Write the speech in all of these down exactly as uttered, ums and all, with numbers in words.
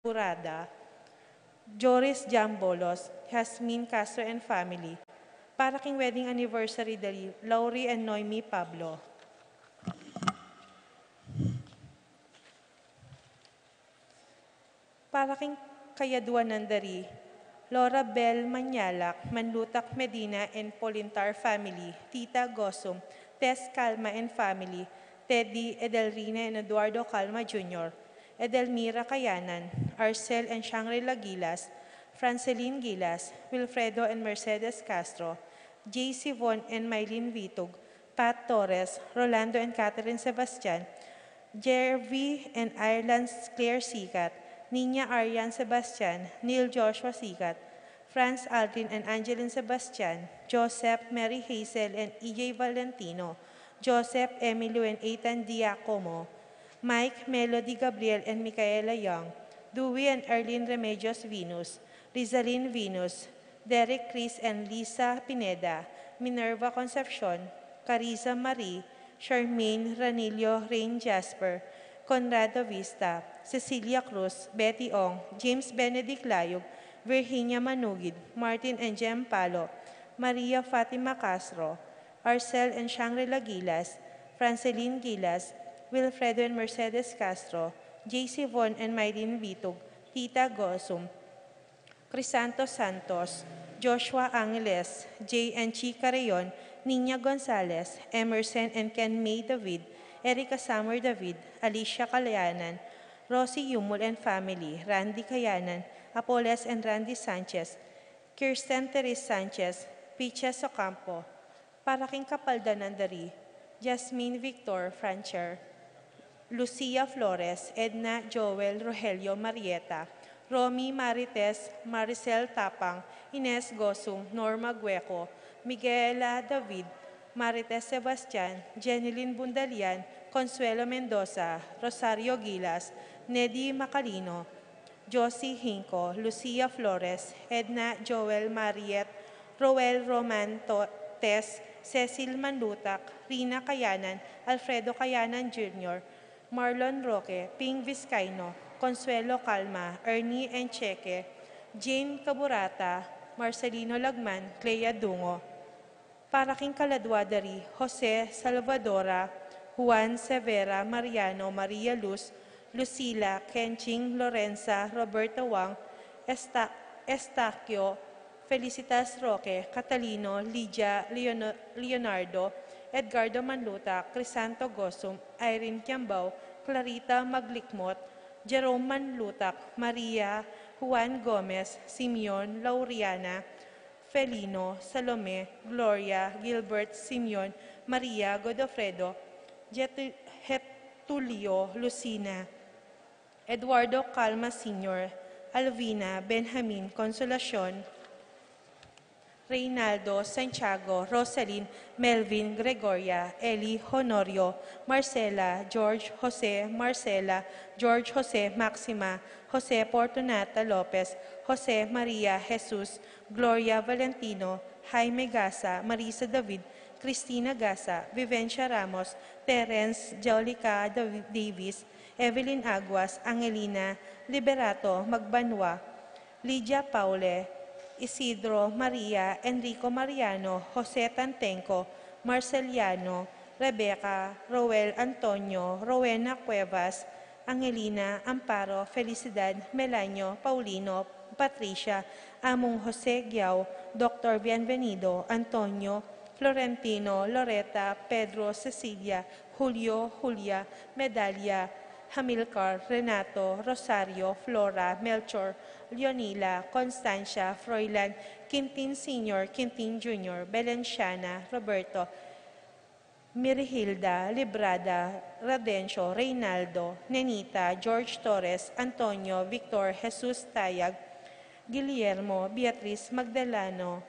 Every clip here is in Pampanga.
Burada, Joris Jambolos, Jasmine Castro and family. Para king wedding anniversary da ri Laurie and Noemi Pablo. Para king kayaduanan da ri Laura Bel Manyalak, Manlutak Medina and Polintar family, Tita Gosum, Tess Calma and family, Teddy, Edelrina and Eduardo Calma Junior, Edelmira Kayanan, Arcel and Shangri-La Gilas, Francelin Gilas, Wilfredo and Mercedes Castro, J C Von and Mylene Vitug, Pat Torres, Rolando and Catherine Sebastian, Jervy and Ireland Claire Sikat, Nina Arian Sebastian, Neil Joshua Sikat, Franz Aldrin and Angeline Sebastian, Joseph, Mary Hazel and E J Valentino, Joseph, Emilio and Ethan Diacomo, Mike, Melody Gabriel and Micaela Young, Dewey and Erlene Remedios Venus, Rizalin Venus, Derek Chris and Lisa Pineda, Minerva Concepcion, Carissa Marie, Charmaine Ranillo, Rain Jasper, Conrado Vista, Cecilia Cruz, Betty Ong, James Benedict Layug, Virginia Manugid, Martin and Jem Palo, Maria Fatima Castro, Arcel and Shangri-La Gilas, Francelin Gilas, Wilfredo and Mercedes Castro, J C Von and Mylene Vitug, Tita Gosum, Crisanto Santos, Joshua Angeles, J and Chi Carreon, Nina Gonzalez, Emerson and Ken May David, Erica Summer David, Alicia Kayanan, Rosie Yumul and family, Randy Kayanan, Apoles and Randy Sanchez, Kirsten Therese Sanchez, Piches Ocampo, para king kapaldanan da ri Jasmine Victor Francher, Lucia Flores, Edna Joel Rogelio Marieta, Romy Marites, Maricel Tapang, Ines Gosung, Norma Gueco, Miguela David, Marites Sebastian, Jenilyn Bundalian, Consuelo Mendoza, Rosario Gilas, Nedy Macalino, Josie Hinco, Lucia Flores, Edna Joel Mariet, Roel Roman To-, Tess, Cecil Manlutak, Rina Kayanan, Alfredo Kayanan Junior, Marlon Roque, Ping Vizcaino, Consuelo Calma, Ernie Encheque, Jane Caburata, Marcelino Lagman, Clea Dungo. Para king kaladua da ri Jose Salvadora, Juan Severa, Mariano, Maria Luz, Lucila, Kenching, Lorenza, Roberto Wang, Esta-, Estaquio, Felicitas Roque, Catalino, Lydia, Leono-, Leonardo, Edgardo Manlutak, Crisanto Gosum, Irene Kiambao, Clarita Maglikmot, Jerome Manlutak, Maria, Juan Gomez, Simeon, Lauriana, Felino, Salome, Gloria, Gilbert, Simeon, Maria, Godofredo, Getu-, Getulio, Lucina, Eduardo Calma Senior, Alvina, Benjamin, Consolacion, Reynaldo, Santiago, Roselyn, Melvin, Gregoria, Eli, Honorio, Marcela, George, Jose, Marcela, George, Jose, Maxima, Jose, Fortunata Lopez, Jose, Maria, Jesus, Gloria, Valentino, Jaime Gasa, Marisa David, Cristina Gasa, Vivencia Ramos, Terence, Jolica Dav-, Davis, Evelyn Aguas, Angelina Liberato Magbanua, Lydia Paule, Isidro Maria, Enrico Mariano, Jose Tantenco, Marceliano, Rebecca, Roel Antonio, Rowena Cuevas, Angelina, Amparo, Felicidad, Melanio, Paulino, Patricia, Among Jose Giao, Doctor Bienvenido, Antonio, Florentino, Loreta, Pedro, Cecilia, Julio, Julia, Medalia, Hamilcar, Renato, Rosario, Flora, Melchor, Leonila, Constancia, Froilan, Quintin Senior, Quintin Junior, Belenciana, Roberto, Mirihilda, Librada, Radencio, Reynaldo, Nenita, George Torres, Antonio, Victor, Jesus Tayag, Guillermo, Beatriz, Magdaleno,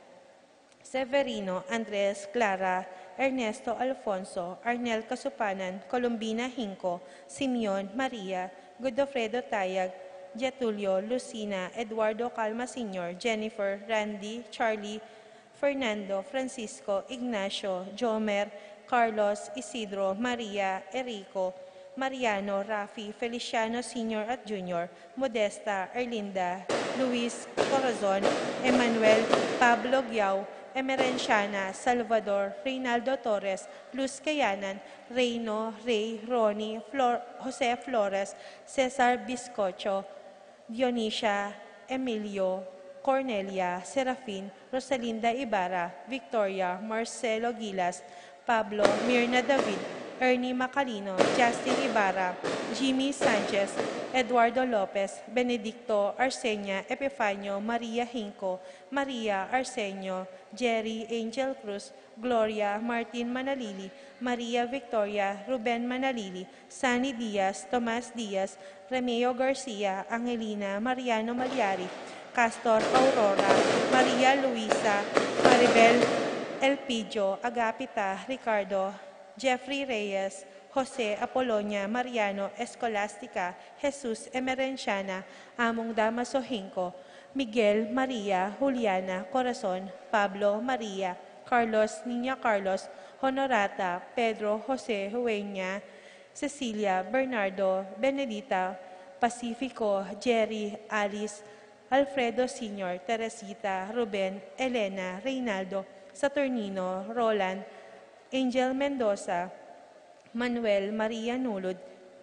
Severino, Andres, Clara, Ernesto, Alfonso, Arnel Casupanan, Columbina Hinco, Simeon, Maria, Godofredo Tayag, Getulio, Lucina, Eduardo Calma Senior, Jennifer, Randy, Charlie, Fernando, Francisco, Ignacio, Jomer, Carlos, Isidro, Maria, Erico, Mariano, Rafi, Feliciano Senior at Junior, Modesta, Erlinda, Luis, Corazon, Emmanuel, Pablo, Giao, Emerenciana, Salvador, Reynaldo Torres, Luz Kayanan, Reino, Rey, Ronnie, Flor-, Jose Flores, Cesar Biscocho, Dionisia, Emilio, Cornelia, Serafin, Rosalinda Ibarra, Victoria, Marcelo Gilas, Pablo, Mirna David, Ernie Macalino, Justin Ibarra, Jimmy Sanchez, Eduardo Lopez, Benedicto, Arsenia, Epifanio, Maria Hinco, Maria, Arsenio, Jerry, Angel Cruz, Gloria, Martin Manalili, Maria Victoria, Ruben Manalili, Sunny Diaz, Tomas Diaz, Remeo Garcia, Angelina, Mariano Malyari, Castor, Aurora, Maria Luisa, Maribel, Elpidio, Agapita, Ricardo, Jeffrey Reyes, Jose, Apolonia, Mariano, Escolastica, Jesus, Emerenciana, Among Damaso Hinco, Miguel, Maria, Juliana, Corazon, Pablo, Maria, Carlos, Niña Carlos, Honorata, Pedro, Jose, Huenya, Cecilia, Bernardo, Benedita, Pacifico, Jerry, Alice, Alfredo Senior, Teresita, Ruben, Elena, Reynaldo, Saturnino, Roland, Angel Mendoza, Manuel, Maria Nulud,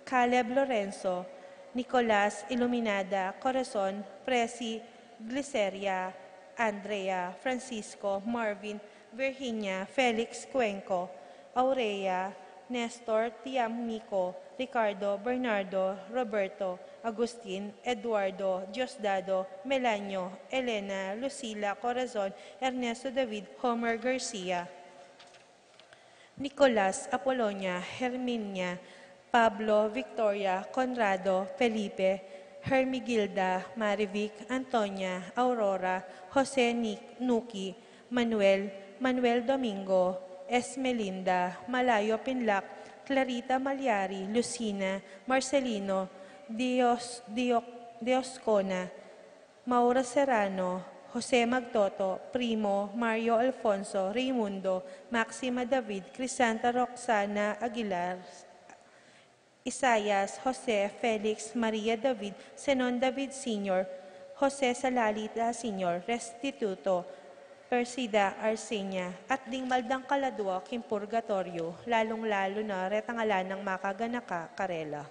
Caleb Lorenzo, Nicolas, Iluminada, Corazon, Presi, Gliceria, Andrea, Francisco, Marvin, Virginia, Felix, Cuenco, Aurea, Nestor, Tiamico, Ricardo, Bernardo, Roberto, Agustin, Eduardo, Diosdado, Melanio, Elena, Lucila, Corazon, Ernesto David, Homer Garcia, Nicolas, Apolonia, Herminia, Pablo, Victoria, Conrado, Felipe, Hermigilda, Marivic, Antonia, Aurora, Jose, Nic-, Nuki, Manuel, Manuel Domingo, Esmelinda, Malayo Pinlac, Clarita Malyari, Lucina, Marcelino, Dios, Dio-, Dioscona, Maura Serrano, Jose Magtoto, Primo, Mario Alfonso, Raymundo, Maxima David, Crisanta Roxana Aguilar, Isaias, Jose, Felix, Maria David, Zenon David Senior, Jose Salalita Senior, Restituto, Persida Arsenia, at ding maldang kaladua king purgatoryo, lalung-lalu na retang ala nang makaganaka karela.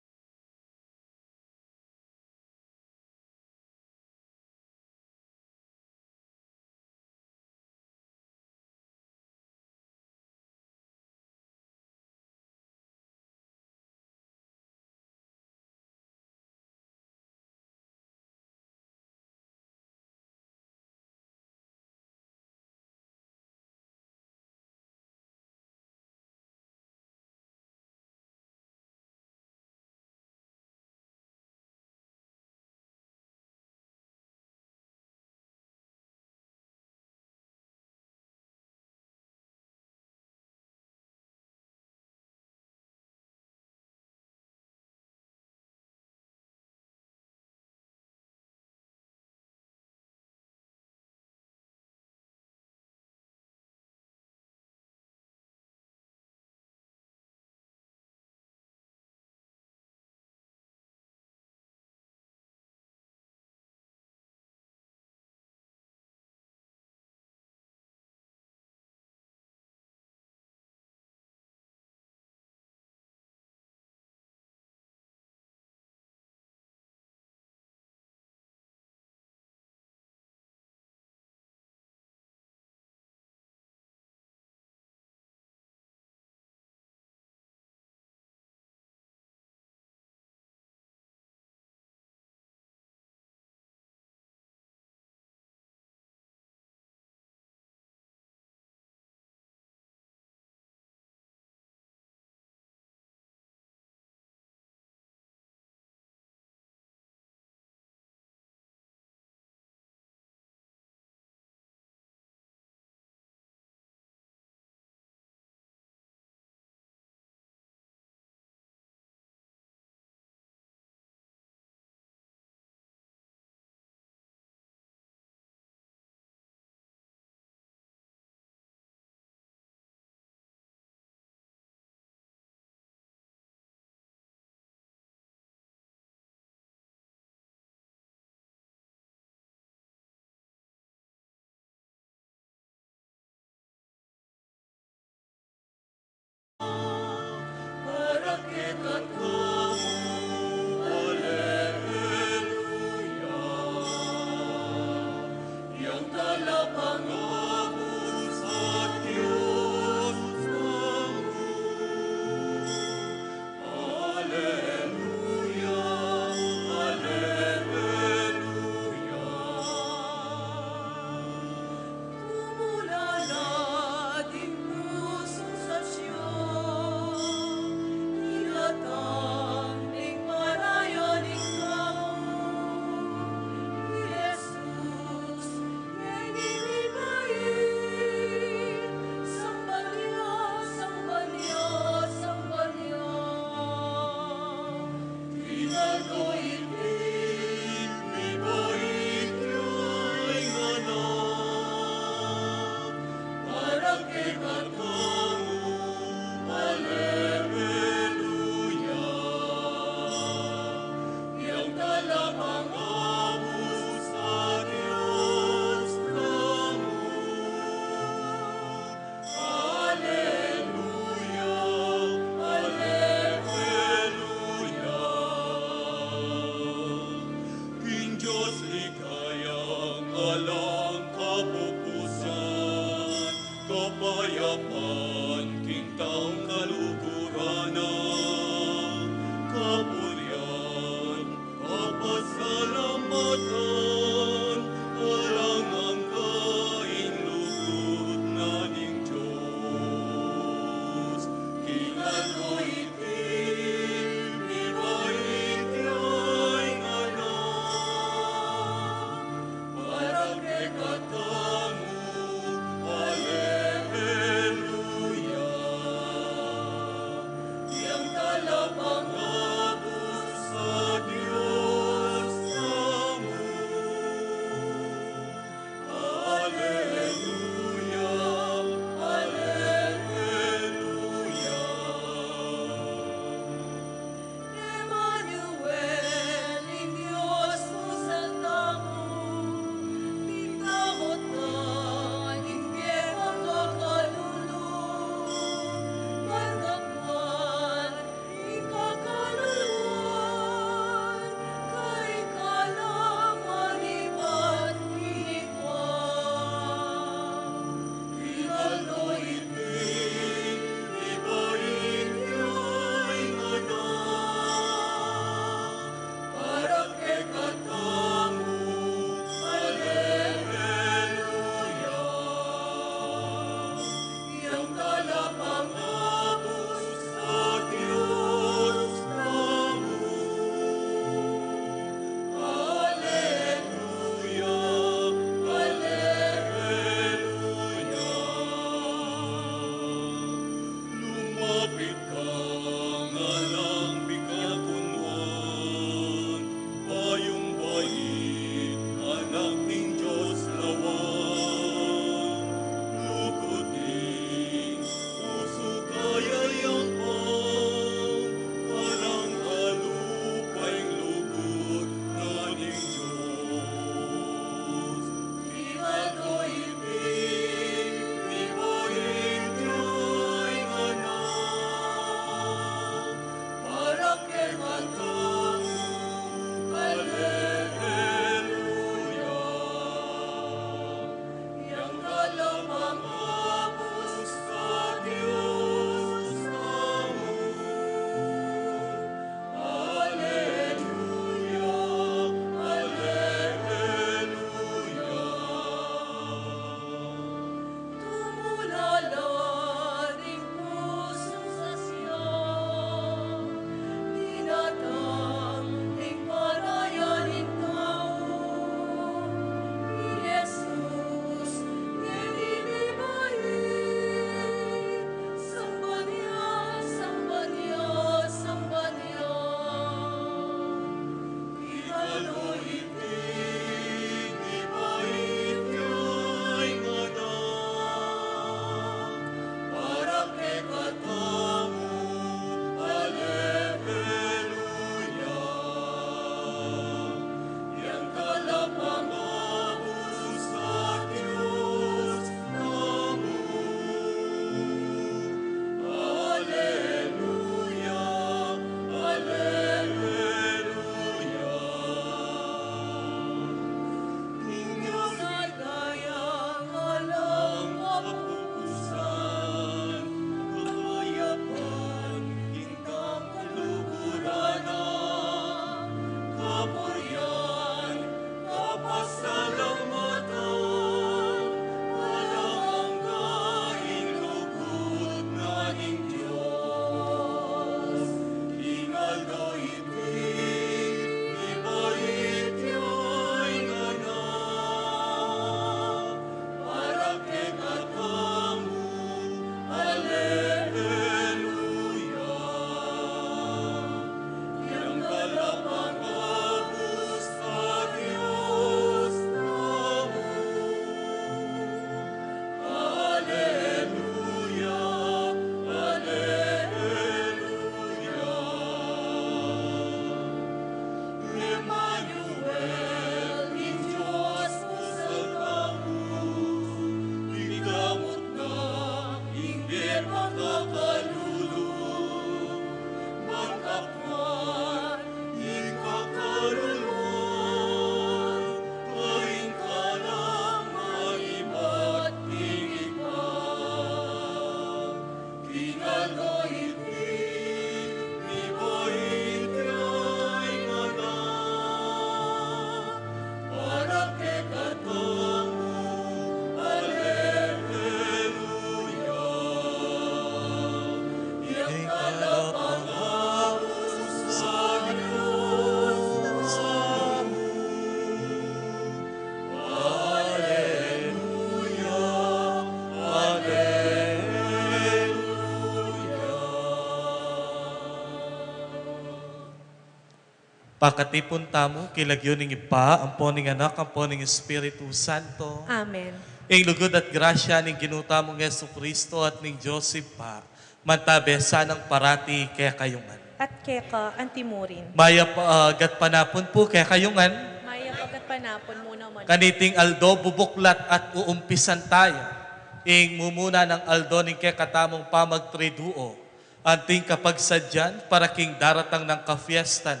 Pakatipun tamu king lagyu ning Ibpa, ampo ning Anak, ampo ning Espiritu Santo. Amen. Ing lugud at grasya ning Ginu tamung Jesucristo at ning Dios Ibpa, mantabe sanang parati kekayu ngan. At keka antimurin. Mayap a gatpanapun pu kekayu ngan. Mayap a gatpanapun mu naman. Kaniting aldo bubuklat at uumpisan taya ing mumuna nang aldo ning kekatamung pamagtriduo, anting kapagsadyan para king daratang nang kafiestan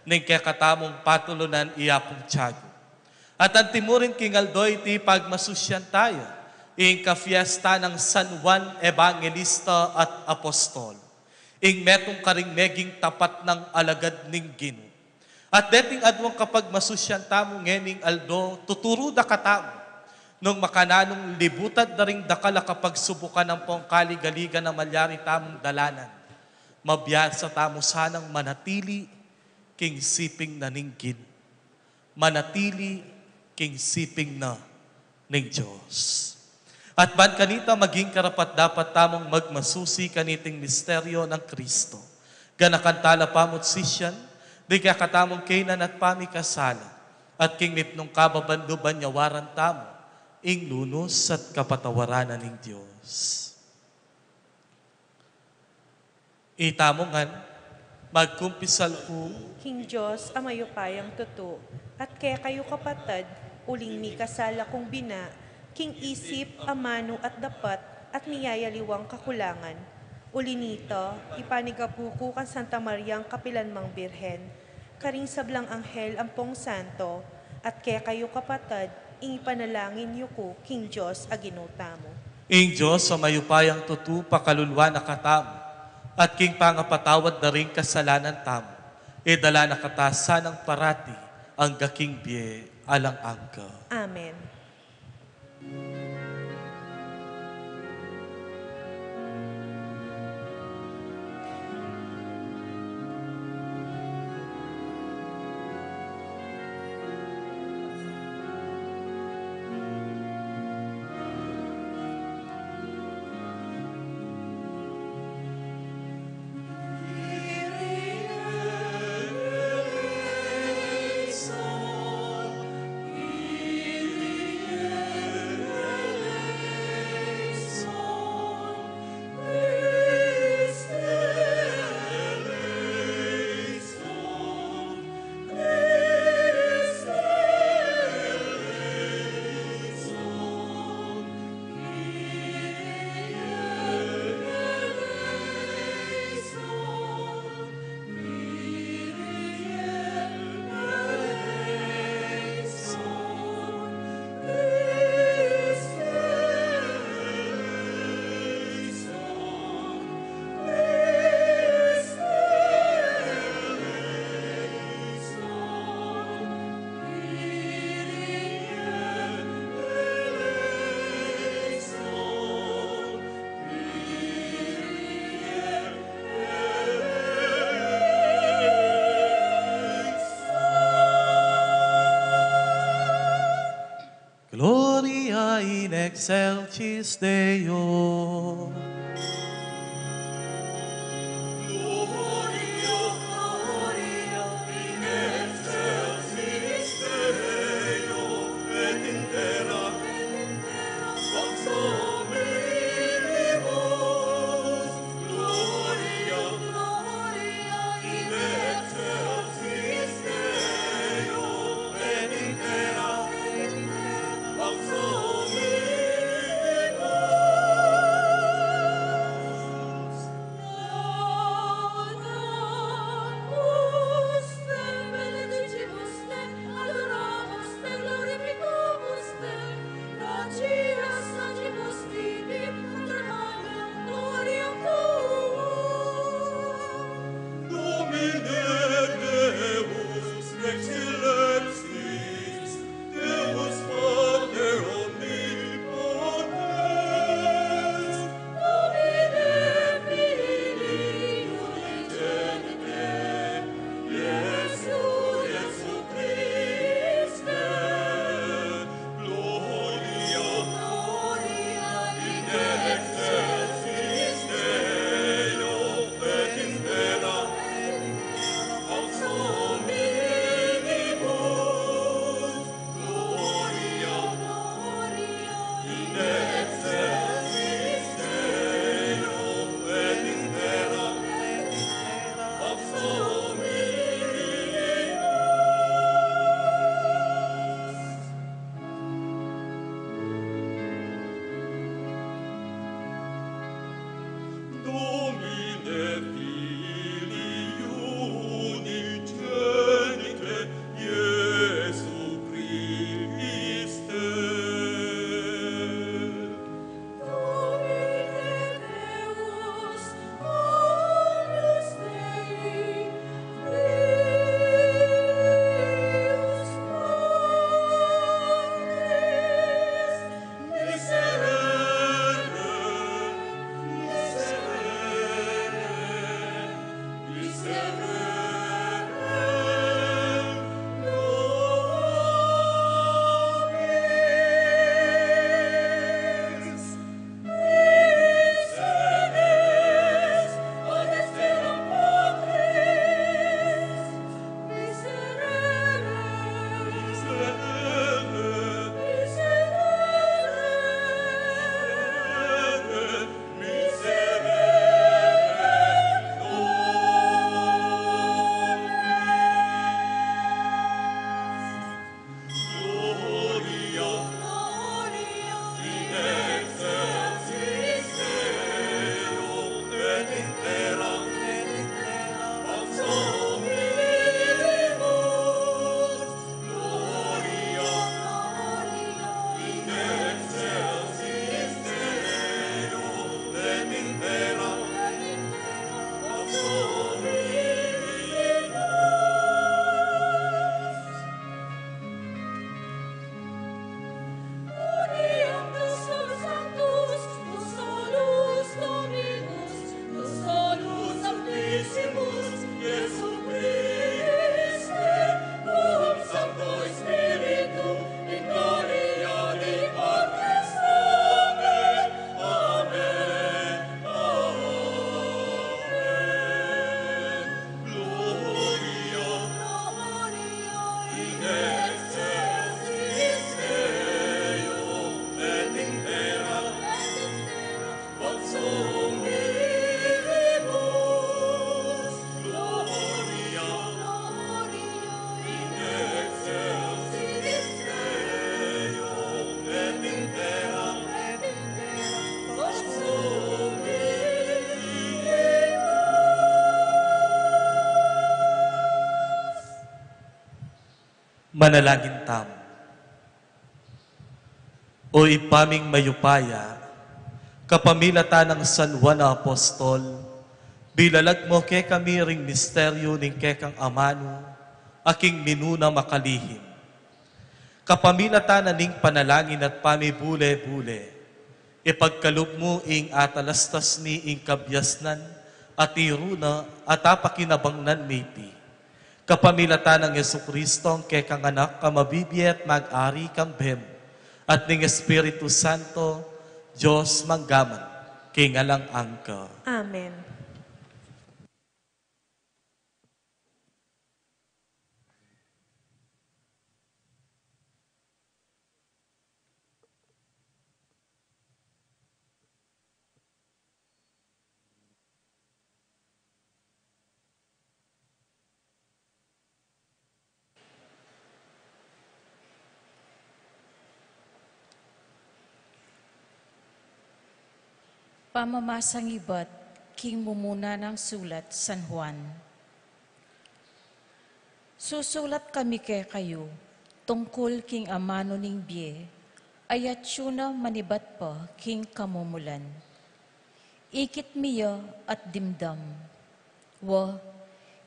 ning kekatamung patulunan i Apung Tiago. At antimurin king aldo iti pagmasusyan taya ing kafiesta nang San Juan Evangelista at Apostol, ing metung karing meging tapat nang alagad ning Ginu. At deting aduang kapagmasusyan tamu ngening aldo, tuturu da katamu nung makananung libutad da ring dakal a kapagsubukan ampong kaligaligan a malyari tamung dalanan, mabiasa tamu sanang manatili king siping na ning Ginu, manatili king siping na ning Dios. At ban kanita maging karapat-dapat tamung magmasusi kaniting misteryo nang Kristo. Ganakan tala pamut sisyan, ding kekatamung kainan at pamikasala, at king mitmung kababan lub banyawaran tamu ing lunus at kapatawaran na ning Dios. Itamu ngan, magkumpisal ku. King Dios a mayupayang tutu, at kekayu kapatad, uling mikasala kung bina, king isip, amanu at dapat, at miyayaliwang kakulangan. Uli nita, ipanigapu ku kang Santa Mariang kapilan mang Birhen, karing sablang anghel ampong santo, at kekayu kapatad, ing ipanalangin yu ku king Dios a Ginu tamu. Ing Dios a mayupayang tutu pakaluluan na katamu, at king pangapatawad da ring kasalanan tamu, idala na kata sanang parati angga king bie alang angga. Amen. Gloria in excelsis Deo. Manalangin tamu. O Ibpa ming mayupaya, kapamilatan nang San Juan Apostol, bilalag mu kekami ring misteryu ning kekang amanu, a king minuna makalihim. Kapamilatan na ning panalangin at pamibule-bule, ipagkalub mu ing atalastas mi ing kabiasnan at tiru na at apakinabang nan miti. Kapamilatan nang Jesucristo, kekang Anak, a mabibie at mag-ari kambe mu, at ning Espiritu Santo, Dios mangga man king alang angga. Amen. Pamamasang ibat king mumuna nang sulat San Juan. Susulat kami kekayu tungkul king amanu ning bie, a atyu na manibat pa king kamumulan. Ikit mi ya at dimdam. Wa,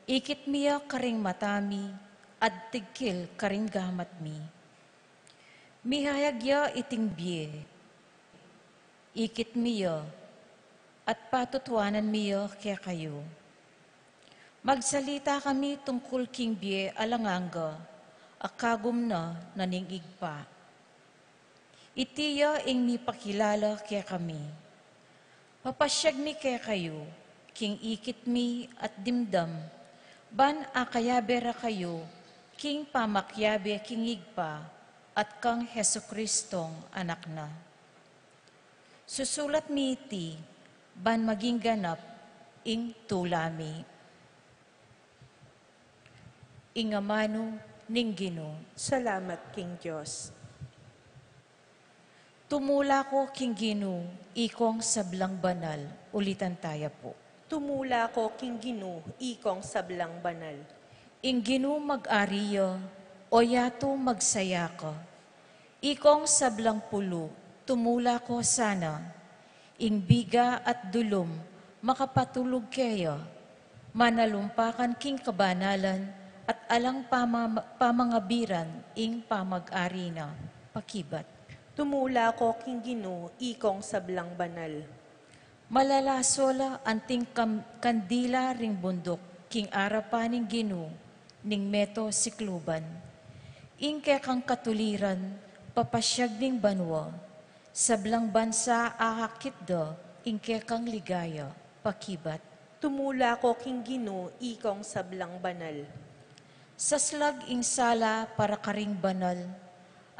ikit mi ya karing mata mi at tigkil karing gamat mi. Mihayag ya iting bie. Ikit mi ya at patutuanan mi ya kekayu. Magsalita kami tungkul king bie alang angga a kagum na na ning Ibpa. Iti ya ing mipakilala kekami. Papasyag mi kekayu king ikit mi at dimdam, ban akayabe ra kayu king pamakyabe king Ibpa at kang Jesucristong Anak na. Susulat mi iti ban maging ganap ing tula mi. Ing amanu ning Ginu. Salamat king Dios. Tumula ko king Ginu, ikong sablang banal. Ulitan taya pu. Tumula ko king Ginu, ikong sablang banal. Ing Ginu mag-ari ya, o yatu magsaya ka. Ikong sablang pulu, tumula ko sana. Ing biga at dulum makapatulug keya. Manalumpakan king kabanalan at alang pama-, pamangabiran ing pamag-ari na. Pakibat. Tumula ko king Ginu, ikong sablang banal. Malalaso la anting kam-, kandila ring bunduk king arapan ning Ginu ning meto sikluban. Ing kekang katuliran papasyag ning banua, sablang bansa akakit da ing kekang ligaya. Pakibat. Tumula ko king Ginu, ikong sablang banal. Saslag ing sala para karing banal,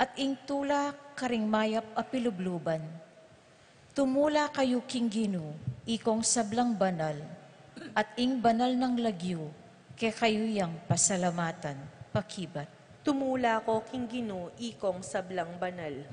at ing tula karing mayap a pilubluban. Tumula kayu king Ginu, ikong sablang banal, at ing banal nang lagyu kekayu yang pasalamatan. Pakibat. Tumula ko king Ginu, ikong sablang banal.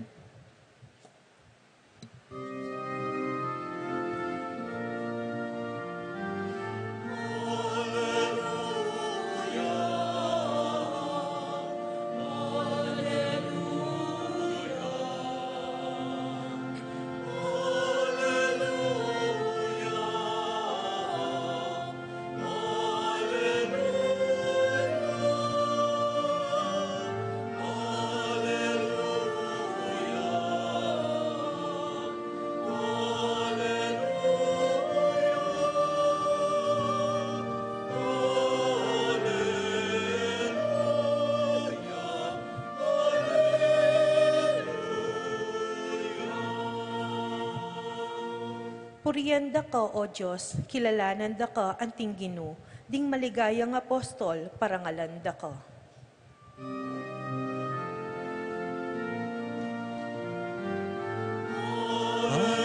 Purian da ka, O Dios, kilalanan da ka anting Ginu, ding maligayang apostol, parangalan da ka.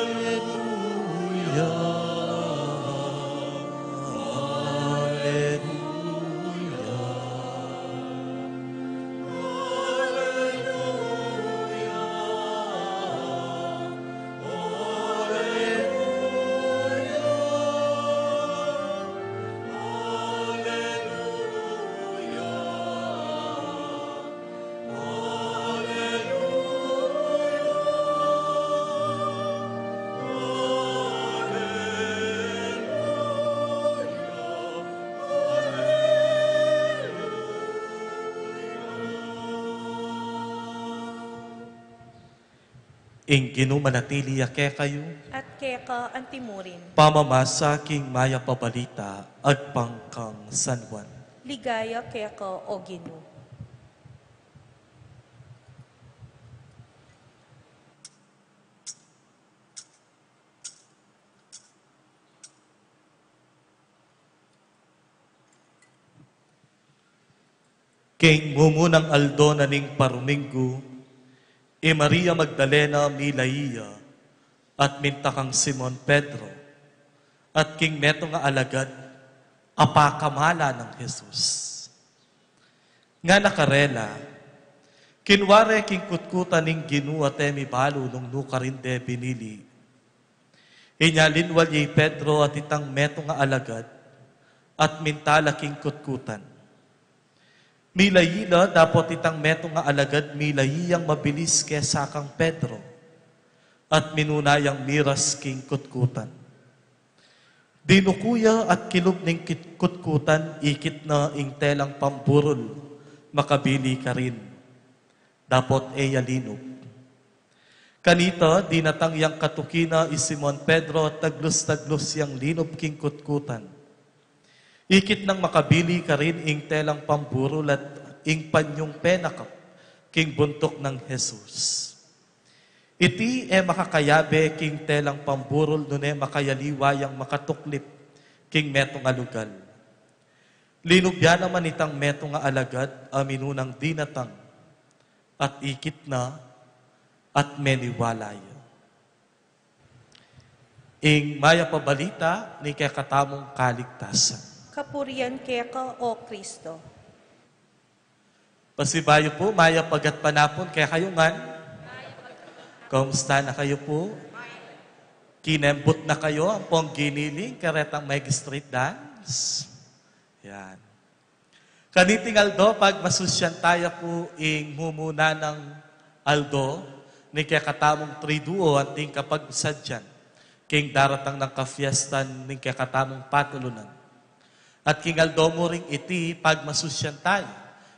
Alleluia, alleluia. Ing Ginu manatili ya kekayu. At keka antimurin. Pamamasa king mayap a balita agpang kang San Juan. Ligaya keka, O Ginu. King mumunang aldo na ning paruminggu, i Maria Magdalena milai ya at minta kang Simon Pedro at king metung a alagad a pakamala nang Jesus. Ngana karela, kinua re king kutkutan ning Ginu at e mibalu nung nu karin de binili. Inya linwal ye i Pedro at itang metung a alagad at minta la king kutkutan. Milai la dapot itang metung a alagad milai yang mabilis kesa kang Pedro at minuna yang miras king kutkutan. Dinuku ya at kilub ning kit-, kutkutan, ikit na ing telang pamburul makabili karin. Dapot e ya linub. Kanita, dinatang yang katuki na i Simon Pedro at taglus-taglus yang linub king kutkutan. Ikit nang makabili karin ing telang pamburul at ing panyung penakap king buntuk nang Jesus. Iti e makakayabe king telang pamburul nune makayaliwa yang makatuklip king metung a lugal. Linub ya naman itang metung a alagad a minunang dinatang at ikit na at meniwala ya. Ing mayap a balita ning kekatamung kaligtasan. Kapurian keka, O Kristo. Pasibayu pu, mayap a gatpanapun kekayu ngan. Kumusta na kayu pu? Kinembut na kayu ampong giniling karetang Magistrate Dance? Yan. Kaniting aldo, pagmasusyan taya pu ing mumuna nang aldo ning kekatamung Triduo anting kapagsadyan king daratang nang kafiestan ning kekatamung patulunan. At king aldo mu ring iti, pagmasusyan taya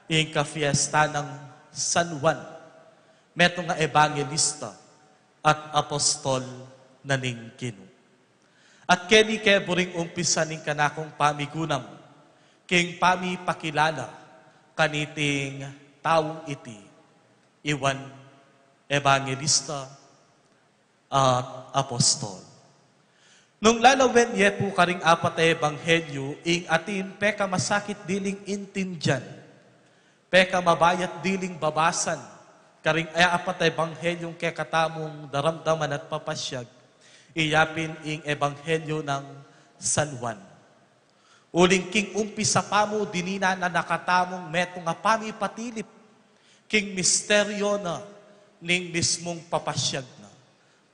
ing kafiesta nang San Juan, metung a ebanghelista at apostol na ning Ginu. At keni ke buring umpisa ning kanakung pamigunam king pamipakilala kaniting taung iti, i Juan, ebanghelista at apostol. Nung lalawen ye pu karing apat a ebanghelyu, ing atin pekamasakit diling intindian, pekamabayat diling babasan karing apat a ebanghelyu ning kekatamung daramdaman at papasyag, iya pin ing ebanghelyu nang San Juan. Uling king umpisa pa mu, dininan na katamung metung a pamipatilip king misteryu na ning mismung papasyag na.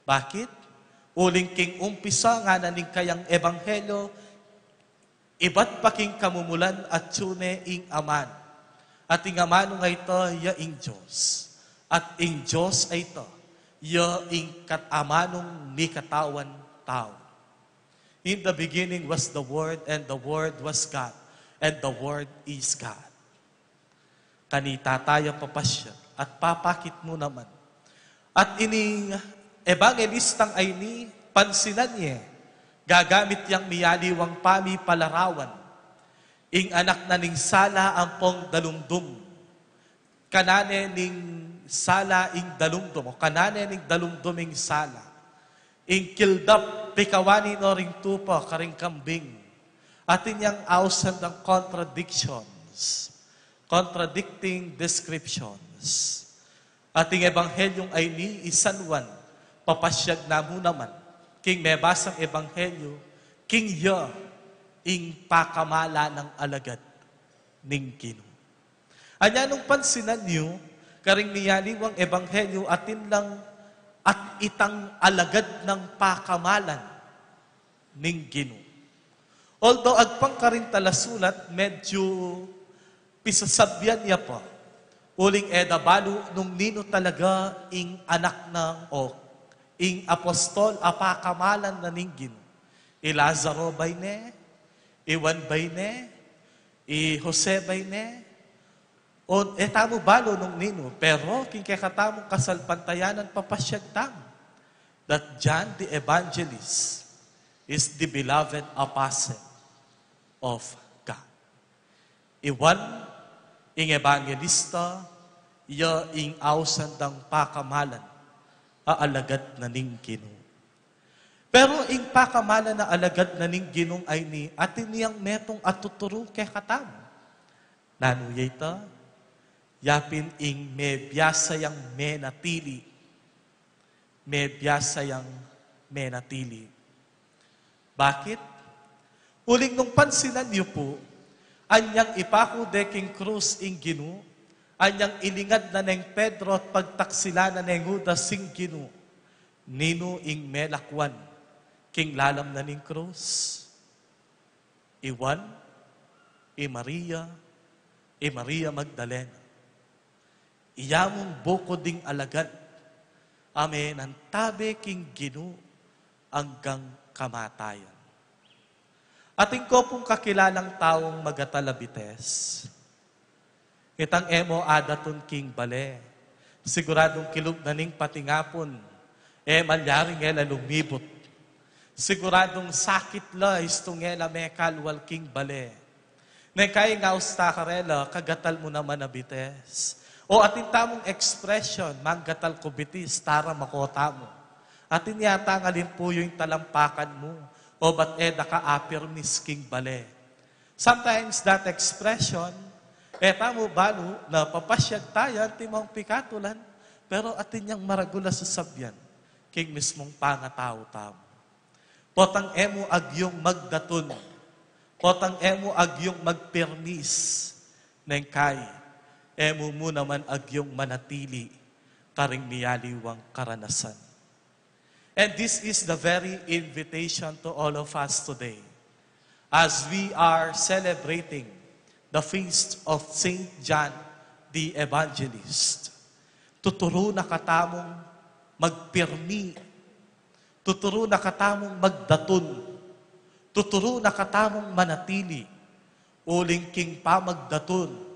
Bakit? Uling king umpisa ngana ning kayang ebanghelyu, ibat pa king kamumulan atyu ne ing Aman. At ing Aman nung a ita ya ing Dios. At ing Dios a ita ya ing kat-, Aman nung mikatawan tau. In the beginning was the Word, and the Word was God, and the Word is God. Kanita taya papasyag at papakit mu naman. At ining ebanghelistang a ini, pansinan ye, gagamit yang miyaliwang pamipalarawan, ing anak na ning sala ampong dalumdum. Kanan ne ning sala ing dalumdum, o kanan ne ning dalumdum ing sala. Ing kildap, pikawani no ring tupa karing kambing. Atin yang ausan dang contradictions, contradicting descriptions. Ating ebanghelyung a ini, i San Juan, papasyag na mu naman king mebasang ebanghelyu, king iya ing pakamala nang alagad ning Ginu. Anya nung pansinan yu, karing miyaliwang ebanghelyu atin lang at itang alagad nang pakamalan ning Ginu. Although agpang karing talasulat, medyu pisasabyan ya pa. Uling e da balu nung ninu talaga ing anak nang o ing apostol a pakamalan na ning Ginu. I Lazaro ba ini, i Juan ba ini, i Jose ba ini, O, e tamu balu nung ninu, pero king kekatamung kasalpantayanan papasyag tamu that John the Evangelist is the beloved apostle of God. I Juan, ing ebangelista, ya ing ausan dang pakamalan a alagad na ning Ginu. Pero ing pakamalan a alagad na ning Ginu a ini, atin yang metung a tuturu kekatamu. Nanu ya ita? Ya pin ing mebiasa yang menatili. Mebiasa yang menatili. Bakit? Uling nung pansinan yu pu, anyang ipaku de king krus ing Ginu, anyang ilingad na neng Pedro at pagtaksilan na neng Judas ing Ginu, ninu ing melakwan king lalam na ning krus? I Juan, i Maria, i Maria Magdalena. Iya mung bukud ding alagad a menantabe king Ginu anggang kamatayan. Atin ko pung kakilalang taung magatalabites. Itang e mu adatun king bale, siguradung kilub na ning patingapun, e malyari nge la lumibut. Siguradung sakit la, istu nge la mekalwal king bale. Neng kai nga usta karela, kagatal mu naman a bites. O atin tamung expression, manggatal ku bitis, tara mako tamu. Atin yata nga limpuyu ing talampakan mu, o bat e da ka apirmis king bale. Sometimes that expression, e tamu balu na papasyag taya antimong pikatulan, pero atin yang maragul a sasabyan king mismung pangatau tamu. Potang e mu agyung magdatun, potang e mu agyung magpirmis, neng kai, e mu mu naman agyung manatili karing miyaliwang karanasan. And this is the very invitation to all of us today, as we are celebrating the feast of Saint John the Evangelist. Tuturu na katamung magpirmi, tuturu na katamung magdatun, tuturu na katamung manatili, uling king pamagdatun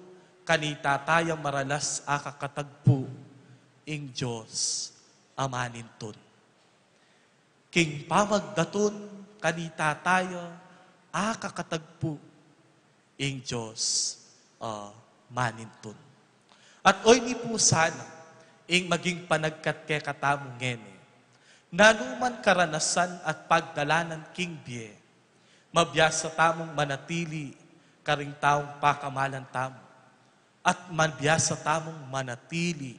kanita taya maralas a kakatagpu ing Dios a manintun. King pamagdatun kanita taya a kakatagpu ing Dios a manintun. At oyni pu sana ing maging panagkat kekatamu ngeni. Nanu man karanasan at pagdalanan king bie, mabiasa tamung manatili karing taung pakamalan tamu, at mabiasa tamung manatili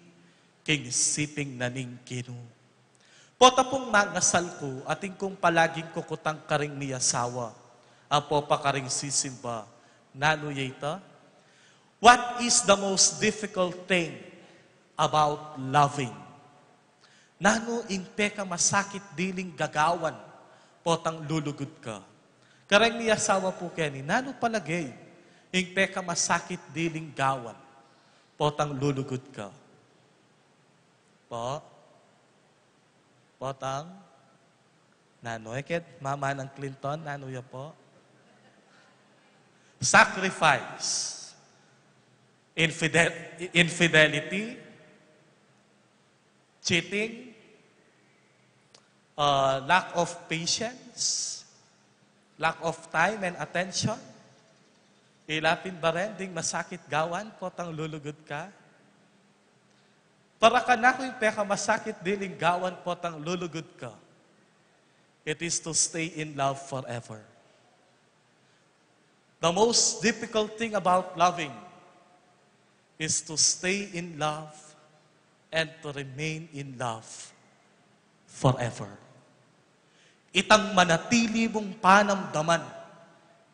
king siping na ning Ginu. Pota pung mangasal ku, atin kung palaging kukutang karing miyasawa ampo pa karing sisimba, nanu ya ita? What is the most difficult thing about loving? Nanu ing pekamasakit diling gagawan potang lulugud ka? Kareng miyasawa pu keni, nanu palage ing pekamasakit diling gawan potang lulugud ka? Po? Potang? Nanu, e keti Mama nang Clinton, nanu ya po? Sacrifice. Infidel-, infidelity, cheating, uh, lack of patience, lack of time and attention. Ila pin ba ren ding masakit gawan potang lulugud ka? Para kanaku ing pekamasakit diling gawan potang lulugud ka, it is to stay in love forever. The most difficult thing about loving is to stay in love and to remain in love forever. Itang manatili mung panamdaman,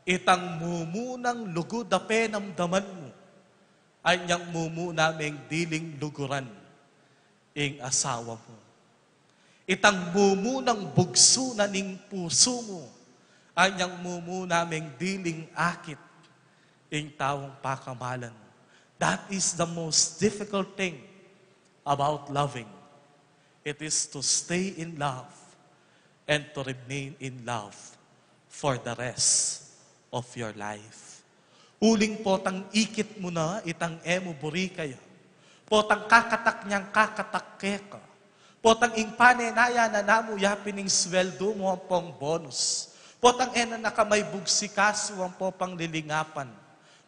itang mumunang lugud a penamdaman mu, anyang mumuna meng diling luguran ing asawa mu. Itang mumunang bugsu na ning pusu mu, anyang mumuna meng diling akit ing taung pakamalan. That is the most difficult thing about loving. It is to stay in love and to remain in love for the rest of your life. Uling potang ikit mu na itang e mu buri kaya. Potang kakatak niyang kakatak keka. Potang ing panenaya na namu ya pin ing sweldu mu ampong bonus. Potang e na na ka maibugsi kasu ampo panglilingapan.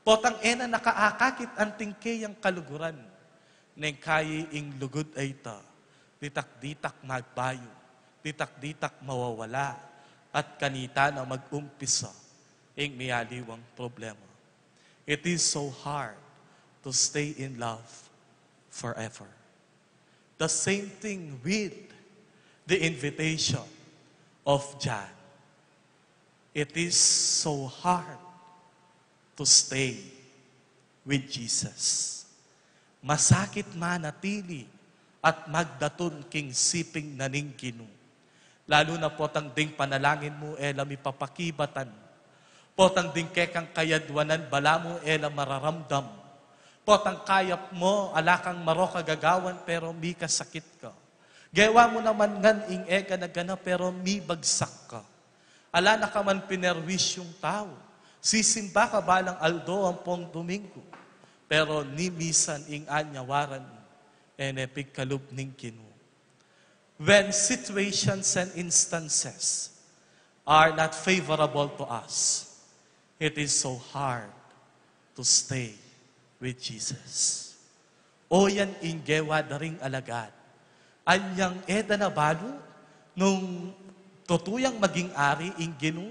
Potang e na na ka akakit anting keyang kaluguran. Neng kayi ing lugud a ita, ditak-ditak magbayu, ditak-ditak mawawala, at kanita na mag-umpisa ing miyaliwang problema. It is so hard to stay in love forever. The same thing with the invitation of John. It is so hard to stay with Jesus. Masakit manatili at magdatun king siping na ning Ginu. Lalu na potang ding panalangin mu e la mipapakibatan. Potang ding kekang kayadwanan balamu e la mararamdam. Potang kayap mu ala kang marok a gagawan pero mikasakit ka. Gewa mu naman ngan ing e gana-gana pero mibagsak ka. Ala na ka man pinerwisyung tau. Sisimba ka balang aldo ampong Domingo. Pero ni misan ing anyawaran mu e ne pigkalub ning Ginu. When situations and instances are not favorable to us, it is so hard to stay with Jesus. O yan ing gewa da ring alagad. Anyang e da na balu nung tutuyang maging ari ing Ginu.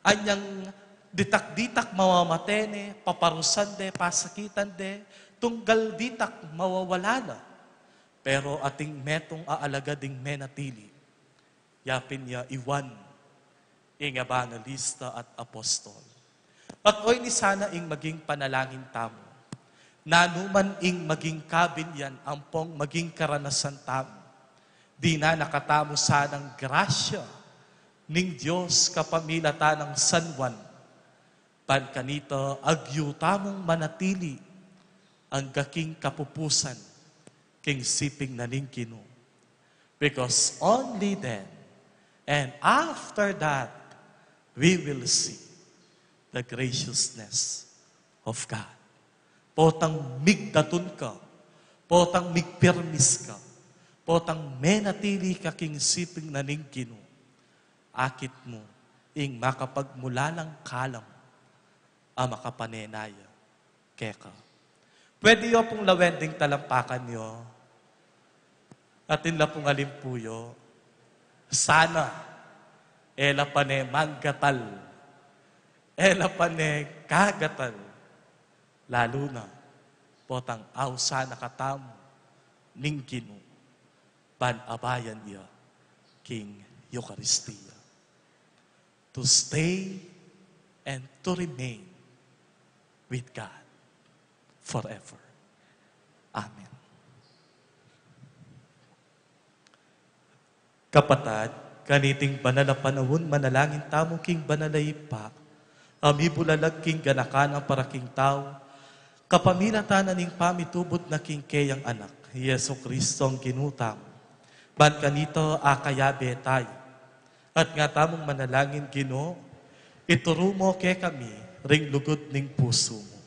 Anyang ditak-ditak mamamate ne, paparusan de, pasakitan de, tunggal ditak mawawala na. Pero ating metung a alagad ing menatili. Ya pin ya i Juan, ing ebangelista at apostol. At oyni sana ing maging panalangin tamu. Nanu man ing maging kabilyan ampong maging karanasan tamu, dinan na katamu sanang grasya ning Dios kapamilatan nang San Juan. Ban kanita agyu tamung manatili angga king kapupusan king siping na ning Ginu. Because only then and after that, we will see the graciousness of God. Potang migdatun ka, potang migpirmis ka, potang menatili ka king siping na ning Ginu, akit mu ing makapagmulalang kalam a makapanenaya keka. Pwede yu pung lawen ding talampakan yu. Atin la pung alimpuyo. Sana, e la pa ne manggatal. E la pa ne kagatal. Lalu na, potang ausan na katamu ning Ginu, ban abayan ya king Eukaristia. To stay and to remain with God forever. Amen. Kapatad, kaniting banal a panaun, manalangin tamu king Banal a Ibpa, a mibulalag king ganaka na para king tau, kapamilatan na ning pamitubud na king keyang Anak, Jesu Cristo a Ginu tamu. Ban kanita akayabe tayu. At nga tamung manalangin, Ginu, ituru mu kekami ring lugud ning pusu mu.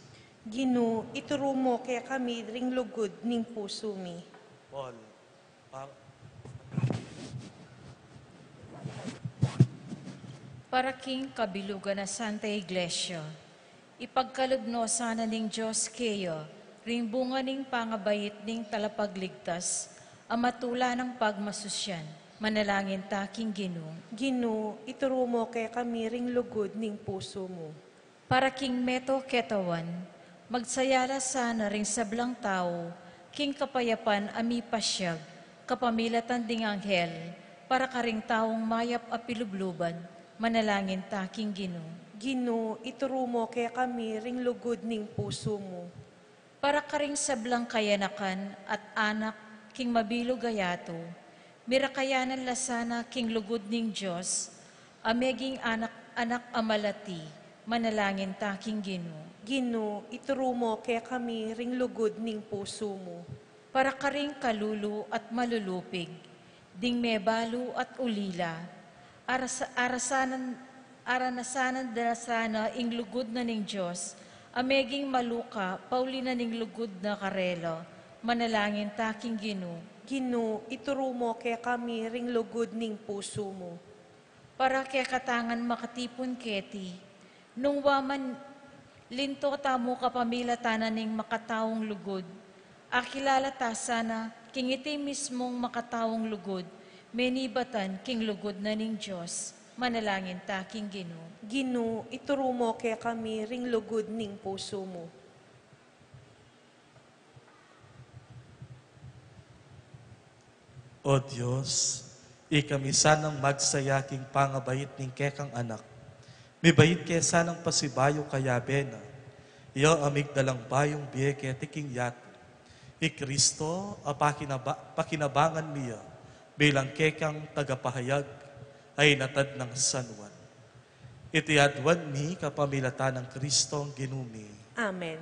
Ginu, ituru mu kekami ring lugud ning pusu mi. Paul, pa- Para king kabilugan na Santa Iglesia, ipagkalub no sana ning Dios keya ring bunga ning pangabait ning Talapagligtas, a matula nang pagmasusyan. Manalangin ta king Ginu. Ginu, ituru mu kekami ring lugud ning pusu mu. Para king meto ketawan, magsaya la sana ring sablang tau king kapayapan a mipasyag kapamilatan ding anghel, para karing taung mayap a pilubluban. Manalangin ta king Ginu. Ginu, ituru mu kekami ring lugud ning pusu mu. Para karing sablang kayanakan at anak king mabilug a yatu, mirakayanan la sana king lugud ning Dios, a meging anak, anak a malati. Manalangin ta king Ginu. Ginu, ituru mu kekami ring lugud ning pusu mu. Para karing kalulu at malulupig, ding mebalu at ulila, arasa-, arasanan, aranasanan da sana ing lugud na ning Dios, A meging maluka, pauli na ning lugud na karela, manalangin ta king Ginu. Ginu, ituru mu kekami ring lugud ning pusu mu. Para kekatang makatipun keti, nung wa man linto tamu kapamilatan na ning makataung lugud, akilala ta sana king iti mismung makataung lugud, menibatan king lugud na ning Dios. Manalangin ta king Ginu. Ginu, ituru mu kekami ring lugud ning pusu mu. O Dios, ikami sanang magsaya king pangabait ning kekang Anak. Mibait ke sanang pasibayu kayabe na, iya a migdalang bayung bie keti king yatu. I Kristo a pakinaba-, pakinabangan mi ya bilang kekang tagapahayag a inatad nang San Juan. Iti aduan mi kapamilatan nang Kristong Ginu mi. Amen.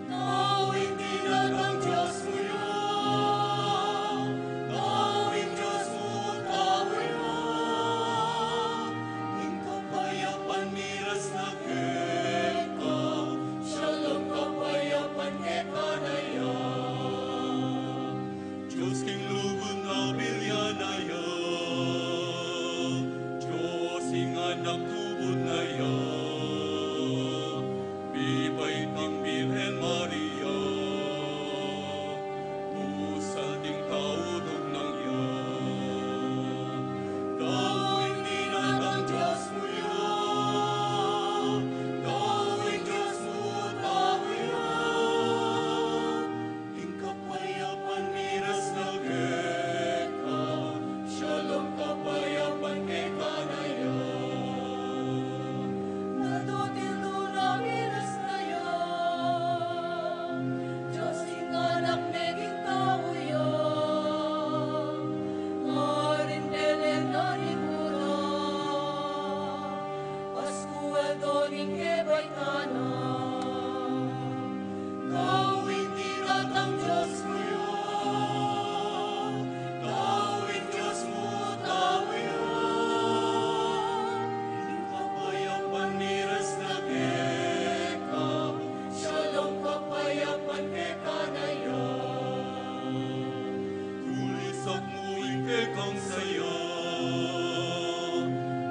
Tau ing Dios mu ya, tau ing Dios mu, tau ya. Ing kapayapan miras na keka, shalom kapayapan keka na ya. Dios king lugud na bilyan na ya, Dios ing Anak tubud na ya. Mibait ing Birhen Maria, pusan ding tau dugnang ya. Tau ing Dios mu ya, tau ing Dios mu, tau ya. Ing kapayapan miras na keka, shalom kapayapan keka na ya. Natu tildu na miras na ya, Dios ing Anak meging tau ya, marin Belen na ning Huda. Paskual to ning kebaitan na. Tau ing Dios mu ya, tau ing Dios mu, tau ya. Ing kapayapan miras na keka, shalom kapayapan keka na ya. Tulisan mu ing kekang saya,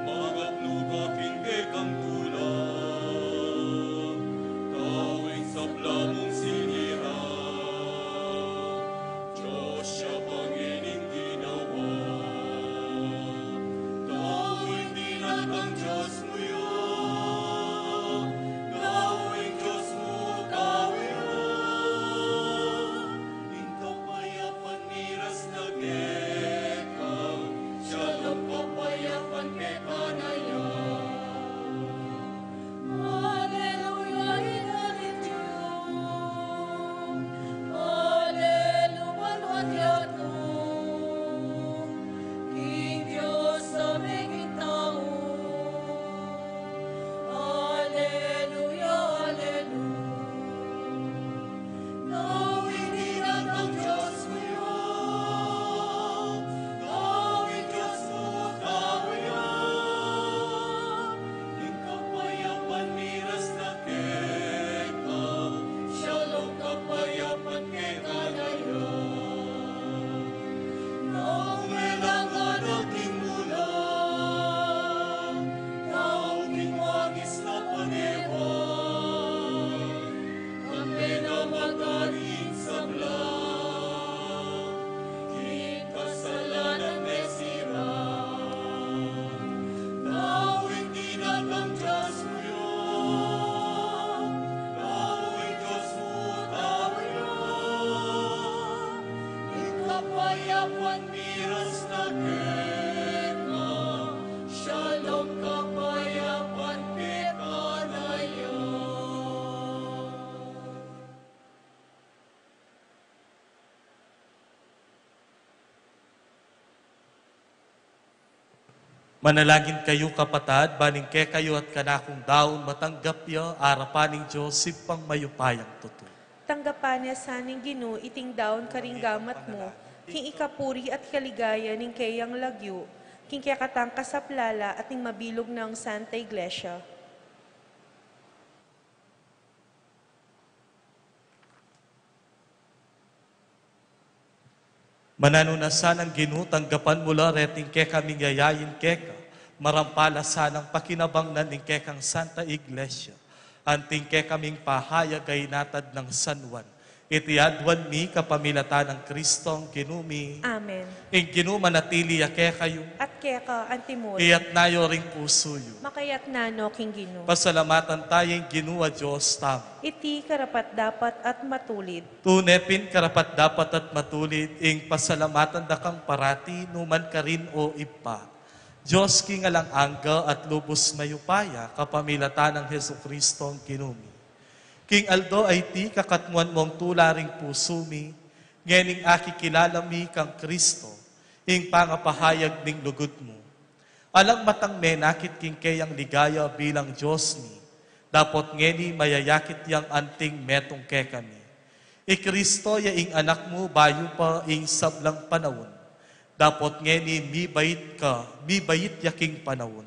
mangatnu ka king kekang tula. Tau ing sabla mung sinira, Dios ya pa ngening ginawa. Tau ing Dios mu ya, tau ing Dios mu, tau ya. Ing kapayapan miras na keka, shalom kapayapan keka na ya. Alleluia, Alleluia, Alleluia, Alleluia, King Dios a meging tau. Alleluia, Alleluia. Tau ing Dios mu ya, tau ing Dios mu, tau ya. Ing kapayapan miras na keka, shalom kapayapan keka na ya. Tau melangan a king mula, tau king wangis na panewa, kambe na magari ing sabla, king kasalanan mesira. Tau ing Dios mu ya, tau ing Dios mu, tau ya. Ing kapayapan miras na keka, shalom kapayapan keka na ya. Manalangin kayu, kapatad, ban ing kekayu at kanakung daun matanggap ya arapan ning Dios Ibpang mayupayang tutu. Tanggapan na sa ning Ginu iting daun karing gamat mu, king ikapuri at kaligaya ning keyang lagyu, king kekatang kasaplalan at ning mabilug nang Santa Iglesia. Mananu na sanang Ginu, tanggapan mu la reting kekaming yayain keka, marampa la sanang pakinabang na ning kekang Santa Iglesia, anting kekaming pahayag a inatad nang San Juan, iti aduan mi kapamilatan nang Kristong Ginu mi. Amen. Ing Ginu manatili ya kekayu. At keka antimurin. Iyatna yu ring pusu yu. Makayatna no king Ginu. Pasalamatan taya ing Ginu a Dios tamu. Iti karapat-dapat at matulid. Tune pin karapat-dapat at matulid ing pasalamatan da kang parati, numan karin, O Ibpa, Dios king alang angga at lubus mayupaya, kapamilatan nang Jesukristong Ginu mi. King aldo a iti, kakatmuan mung tula ring pusu mi, ngening akikilala mi kang Kristo, ing pangapahayag ning lugud mu. Alang matang menakit king keyang ligaya bilang Dios mi, dapot ngeni mayayakit yang anting metung kekami. I Kristo ya ing Anak mu bayu pa ing sablang panaun, dapot ngeni mibait ka, mibait ya king panaun.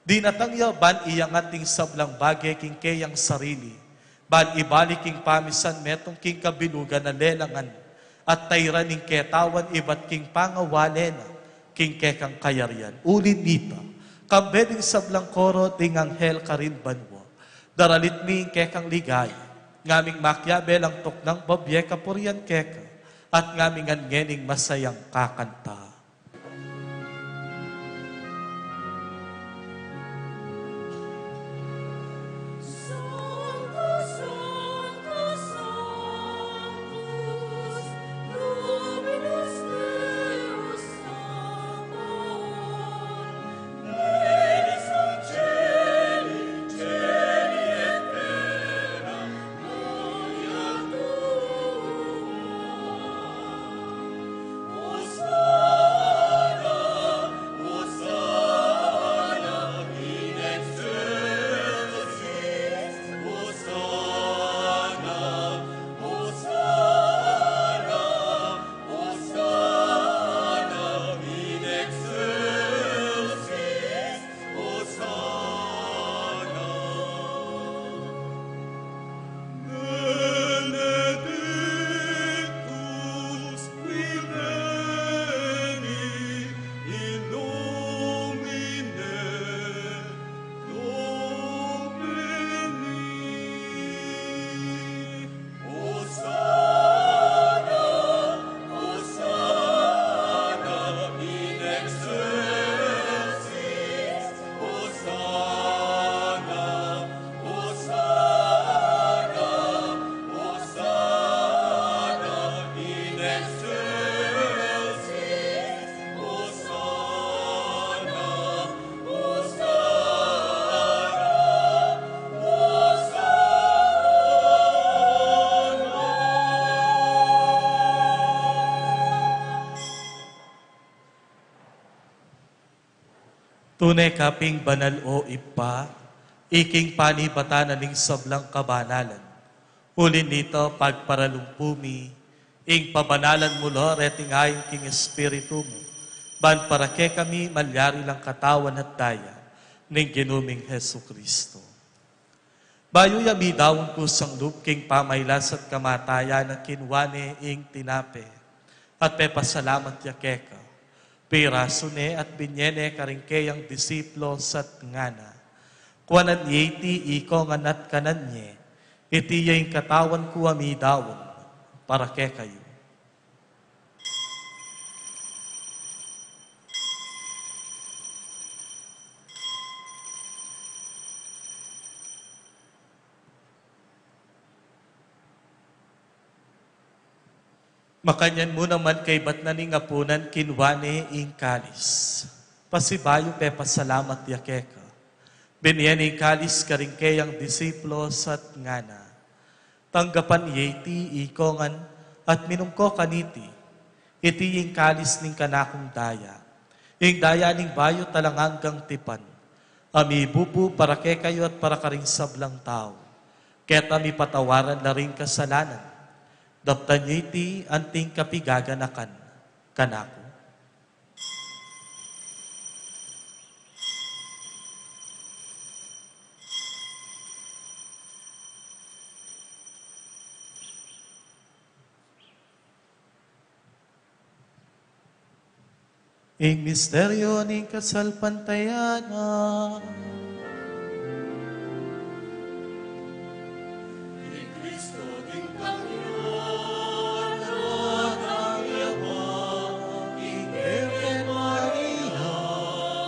Dinatang ya ban iyangat ing sablang bage king keyang sarili, ban ibalik ing pamisan metung king kabilugan a lelangan, at tairan ing ketawan ibat king pangawale na king kekang kayarian. Uli nita, kambe ding sablang koro ding anghel karin banua, daralit mi ing kekang ligaya, ngaming makiabe lang tuknang babie kapurian keka, at ngaming ngening masayang kakanta. Tune ka pin banal, O Ibpa, iking panibatan na ning sablang kabanalan. Uli nita, pagparalumpu mi, ing pabanalan mu la reting ain king Espiritu mu, ban para kekami malyari lang katawan at daya ning Ginu ming Jesucristo. Bayu ya midaun kusang lub king pamailas at kamatayan na, kinua ne ing tinape, at pepasalamat ya keka. Pirasu ne at binye ne karing keyang disipulus at ngana: Kuanan ye iti ikongan at kanan ye, iti ya ing katawan ku a midaun para kekayu. Makanyan mu naman kaibat na ning apunan, kinua ne ing kalis. Pasibayu pepasalamat ya keka. Binye ne ing kalis karing keyang disipulus at ngana: Tanggapan ye iti ikongan at minum ko kaniti. Iti ing kalis ning kanakung daya, Ing daya ning bayu at alang anggang tipan, a mibubu para kekayu at para karing sablang tau, keta mipatawaran la ring kasalanan, daptan yu iti anting kapigaganakan kanaku. Ing misteryu ning kasalpantayanan. Ni Kristo ding kanyang anak, ing Birhen Maria,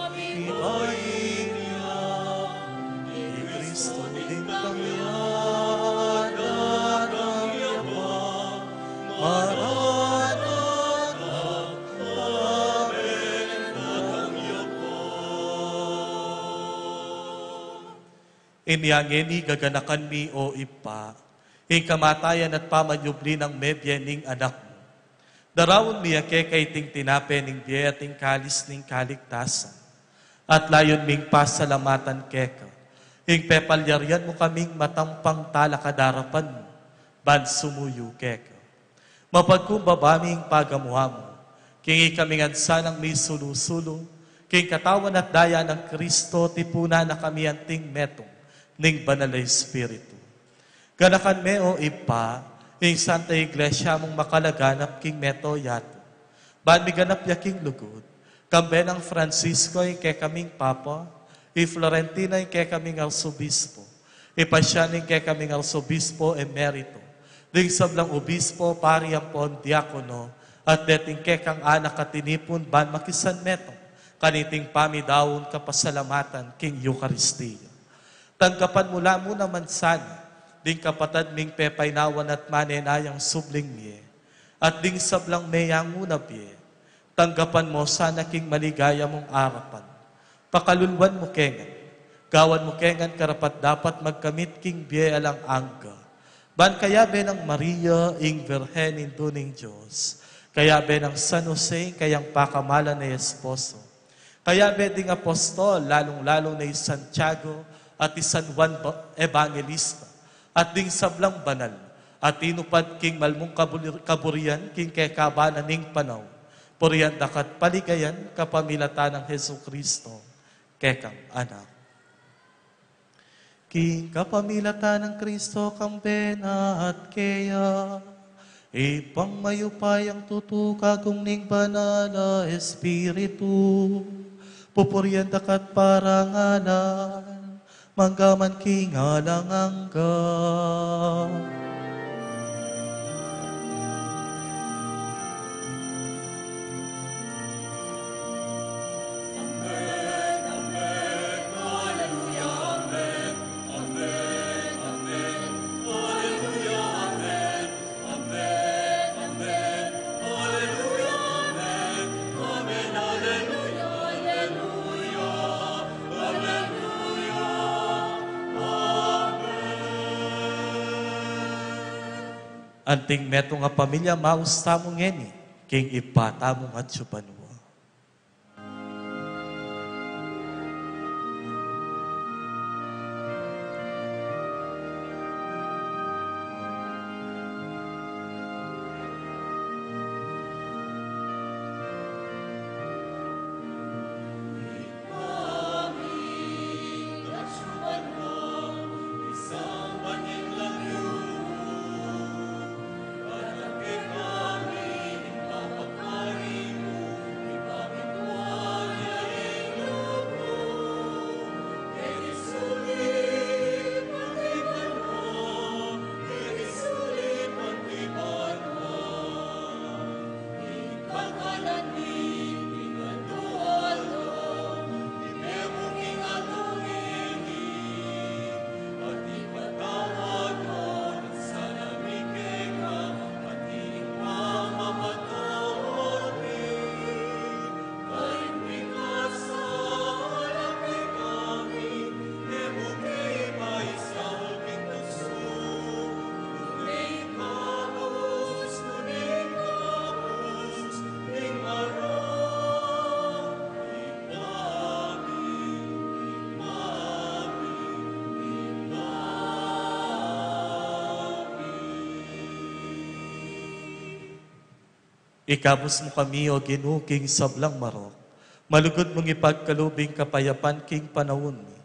ibayu ya. Ni Kristo ding kanyang anak, Maranatha. Inya ngeni gaganakan mi, o Ibpa, ing kamatayan at pamanyubli nang mebie ning Anak mu. Daraun mi ya keka iting tinape ning bie at ing kalis ning kaligtasan. At layun ming pasalamatan keka ing pepalyarian mu kaming matampang talakad king arapan mu, ban sumuyu keka. Mapagkumbaba mi ing pagamu-amu king ikami ngan sanang misulu-sulu king katawan at daya nang Kristo, tipunan na kami anting metung ning Banal a Espiritu. Ganakan me, o Ibpa, ing Santa Iglesia mung makalaganap king mabilug a yatu, ban miganap ya king lugud, kambe nang Francisco ing kekaming Papa, i Florentino ing kekaming Arsobispo, i Paciano ing kekaming Arsobispo Emerito, ding sablang obispo, pari ampon diakono, at deting kekang anak a tinipun ban makisanmetung kaniting pamidaun kapasalamatan king Eukaristia. Tanggapan mu la mu naman sana ding kapatad ming pepainawan at manenayang subling mie, at ding sablang meyangu na bie. Tanggapan mu sana king maligaya mung arapan. Pakaluluan mu ke ngan, gawan mu ke ngan karapat-dapat magkamit king bie alang angga, ban kayabe nang Maria ing Birhen, Indu ning Dios, kayabe nang San Jose ing kayang pakamalan a esposo, kayabe ding apostol, lalung-lalu na i Santiago at i San Juan ba-, Evangelista, at ding sablang banal a tinupad king mal mung kabuli-, kaburian king kekaban na ning panaun, purian da ka at paligayan kapamilatan nang Jesucristo, kekang Anak. King kapamilatan nang Kristo, kambe na at keya, Ibpang mayupayang tutu, kagum ning Banal a Espiritu, pupurian da ka at parangalan, mangga man king alang angga. Anting metung a pamilya, maus tamu ngeni king Ibpa tamung atsu banua. Ikabus mu kami, O Ginu, king sablang marok. Malugud mung ipagkalub ing kapayapan king panaun mi.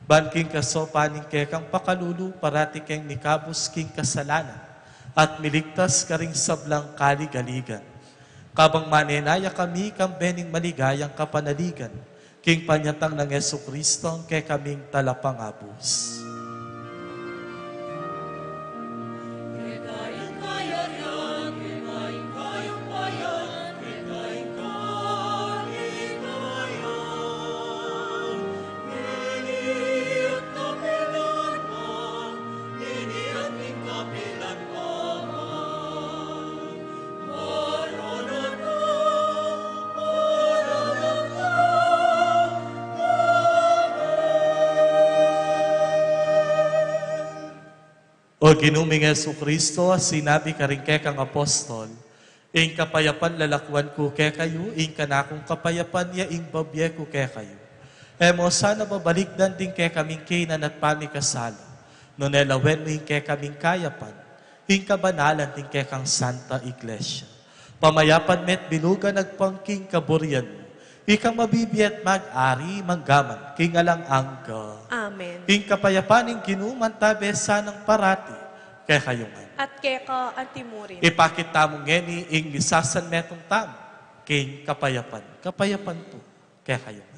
Ban king kasaupan ning kekang pakalulu, parati keng mikabus king kasalanan, at miligtas karing sablang kaligaligan. Kabang manenaya kami kambe ning maligayang kapanaligan, king panyatang nang Jesucristo, a kekaming Talapangabus. O Ginu ming Jesucristo, a sinabi karing kekang apostol, ing kapayapan lalakuan ku kekayu, ing kanakung kapayapan ya ing bibie ku kekayu. E mu sana babalikdan ding kekaming kainan at pamikasala, nune lawen mu ing kekaming kayapan, ing kabanalan ning kekang Santa Iglesia. Pamayapan me't bilugan agpang king kaburian mu. Ikang mabibie at mag-ari manggaman king alang angga. Amen. Ing kapayapan ning Ginu mantabe sanang parati kekayu ngan. At keka antimurin. Ipakit tamu ngeni ing misasanmetung tamu king kapayapan. Kapayapan pu kekayu ngan.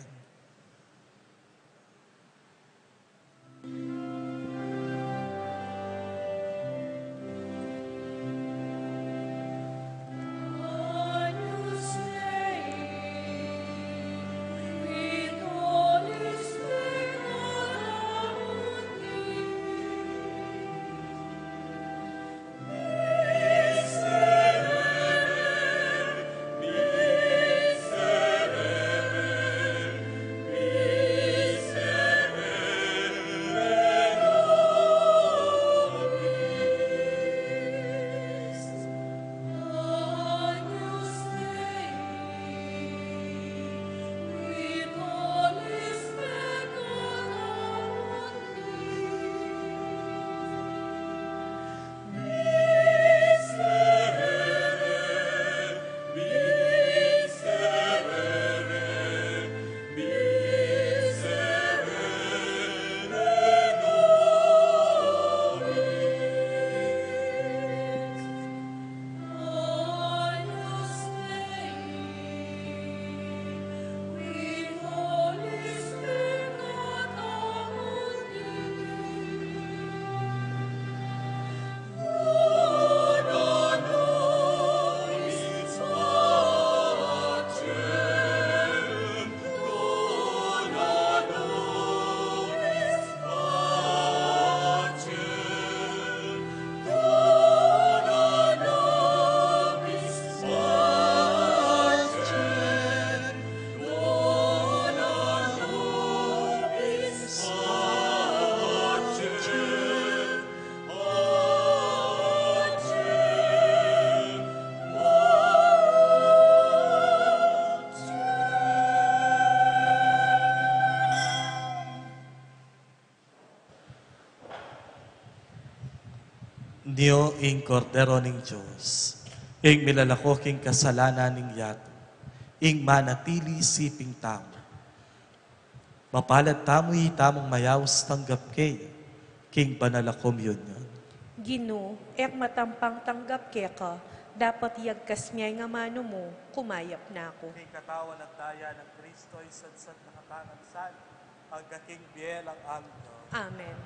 Nyo ing Kordero ning Dios, ing milalako king kasalanan ning yatu, ing manatili siping tamu. Mapalad tamu itamung mayaus tanggap keka king banal a komunyon. Ginu, e ku matampang tanggap keka, dapot iyagkas me ing amanu mu, kumayap na ku. Ing katawan at daya nang Kristo isadsad na katamu ngan sana, angga king bie alang angga. Amen.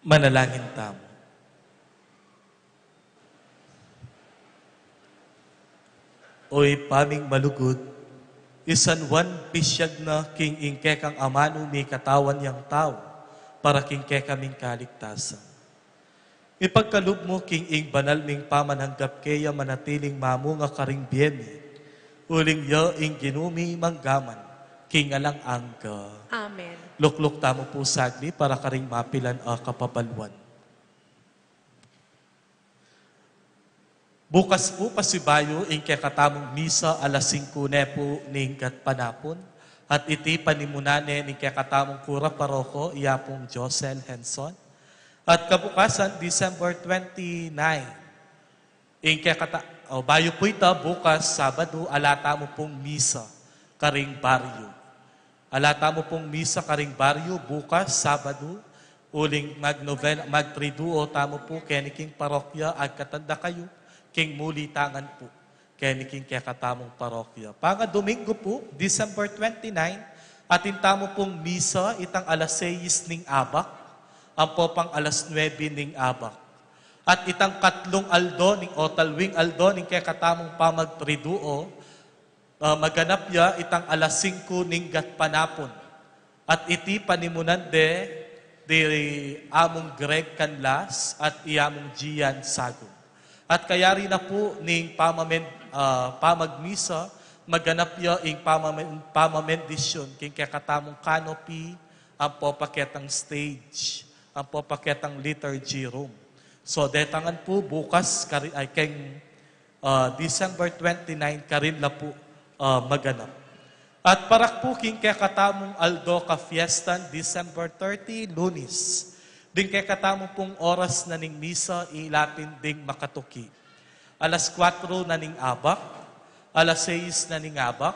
Manalangin tamu. O Ibpa ming malugud, isan wan pisyag na king ing kekang amanu mikatawan yang tau, para king kekaming kaligtasan. Ipagkalub mu king ing banal ming pamananggap keya manatiling mamunga karing bie mi, uling ya ing Ginu mi manggaman king alang angga. Amen. Lukluk tamu pu saglit para karing mapilan a kapabaluan. Bukas pu pasibayu ing kekatamung misa alas singku ne pu ning gatpanapun, at iti panimunan ne ning kekatamung kura paroko, i Apung Josel Henson. At kabukasan, December twenty-nine, ing kekata-, o, bayu pu ita, bukas Sabadu, ala tamu pung misa karing baryu. Ala tamu pung misa karing baryu bukas Sabadu, uling magnoven-, magtriduo tamu pu keni king parokya, agkatan da kayu king mulitangan pu keni king kekatamung parokya. Pangadominggu pu, December twenty-nine, atin tamu pung misa itang alas seis ning abak, ampo pang alas nuebe ning abak. At itang katlung aldo ning, o talwing aldo ning kekatamung pamagtriduo, ah, maganap ya itang alas singku ning gatpanapun. At iti panimunan de di Amung Greg Canlas at i Amung Gian Sagum. At kayari na pu ning pamamen-, ah, pamagmisa, maganap ya ing pamamen-, pamamendisyon king kekatamung canopy, ampo pa ketang stage, ampo pa ketang liturgy room. So, detangan pu bukas kari-, ay, keng ah, December twenty-nine, karin la pu, ah, maganap. At para pu king kekatamung aldo kafiestan, December thirty, Lunis, ding kekatamu pung oras na ning misa, ila pin ding makatuki. Alas kuatro na ning abak, alas seis na ning abak,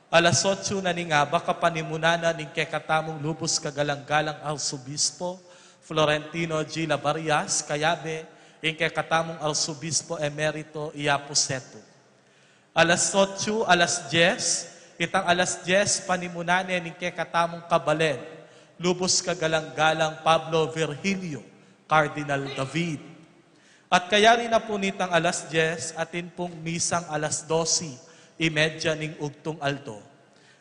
alas otso na ning abak, kapanimunan na ning kekatamung lubus kagalang-galang Arsobispo Florentino G. Labarias, kayabe ing kekatamung Arsobispo Emerito, i Apu Setu. Alas otso, alas dyes, itang alas dyes, panimunan ne ning kekatamung kabalen, lubus kagalang-galang Pablo Virgilio, Cardinal David. At kayari na pu nitang alas dyes, atin pung misang alas dose y media ning ugtung aldo.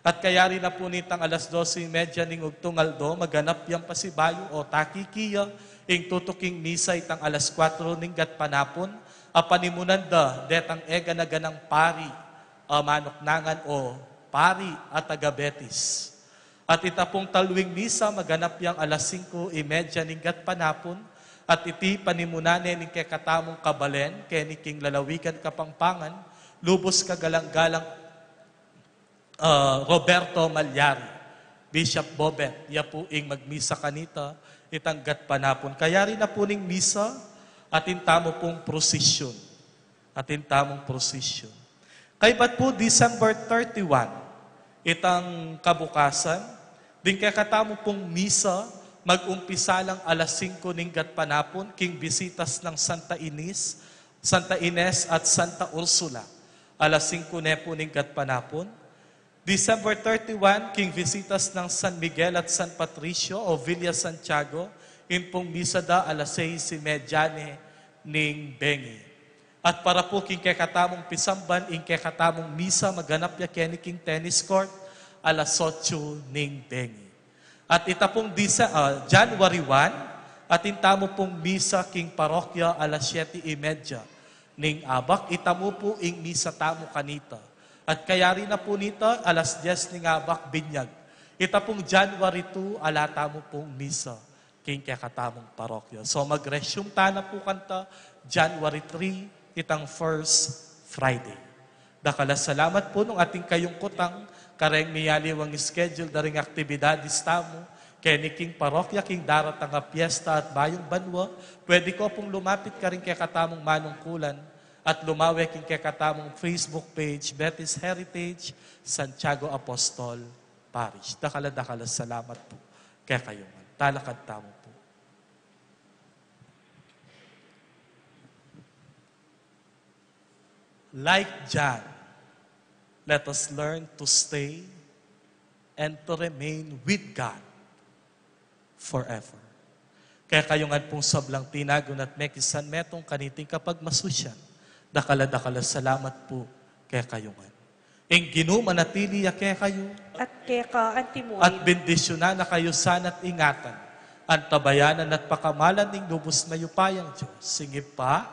At kayari na pu nitang alas dose y media ning ugtung aldo, maganap yang pasibayu o takiki ya ing tutuking misa itang alas kuatro ning gatpanapun, a panimunan da detang e gana-ganang pari a manuknangan o pari a taga Betis. At ita pung talwing misa, maganap yang alas singku y media ning gatpanapun, at iti panimunan ne ning kekatamung kabalen keni king lalawigan Kapampangan, lubus kagalang-galang, ah, Roberto Malyari, Bishop Bobet, ya pu ing magmisa kanita itang gatpanapun. Kayari na pu ning misa, atin tamu pung prosesyon. Atin tamung prosesyon. Kaybat pu December thirty-one, itang kabukasan, ding kekatamu pung misa, mag-umpisa lang alas singku ning gatpanapun, king bisitas nang Santa Ines, Santa Ines at Santa Ursula. Alas singku ne pu ning gatpanapun. December thirty-one, king bisitas nang San Miguel at San Patricio o Villa Santiago, ing pung misa da alas seis y media ne ning bengi. At para pu king kekatamung pisamban, ing kekatamung misa maganap ya keni king tennis court, alas otso ning bengi. At ita pung disa-, ah, January one, atin tamu pung misa king parokya alas siyete y media ning abak, ita mu pu ing misa tamu kanita. At kayari na pu nita, alas dyes ning abak binyag. Ita pung January two, ala tamu pung misa king kekatamung parokya. So, mag-resume ta na pu kanta, January three, itang first Friday. Dakal a salamat pu nung atin kayung kutang kareng miyaliwang schedule da ring aktibidades tamu keni king parokya king daratang a piyesta at bayung banua. Pwede ko pung lumapit karing kekatamung manungkulan at lumawe king kekatamung Facebook page, Betis Heritage Santiago Apostol Parish. Dakal a, dakal a salamat pu kekayu ngan. Talakad tamu pu. Like John, let us learn to stay and to remain with God forever. Kekayu ngan pung sablang tinagun at mekisan metung kaniting kapagmasusyan, dakal a dakal a salamat pu kekayu ngan. Ing Ginu manatili ya kekayu. At keka antimurin. At bendisyunan na kayu sana't ingatan, antabayanan at pakamalan ning lubus mayupayang Dios, ing Ibpa,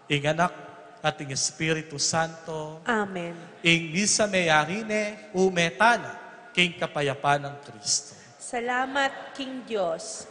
ing Anak, at ing Espiritu Santo. Amen. Ing misa meyari ne, ume tana king kapayapan nang Kristo. Salamat king Dios.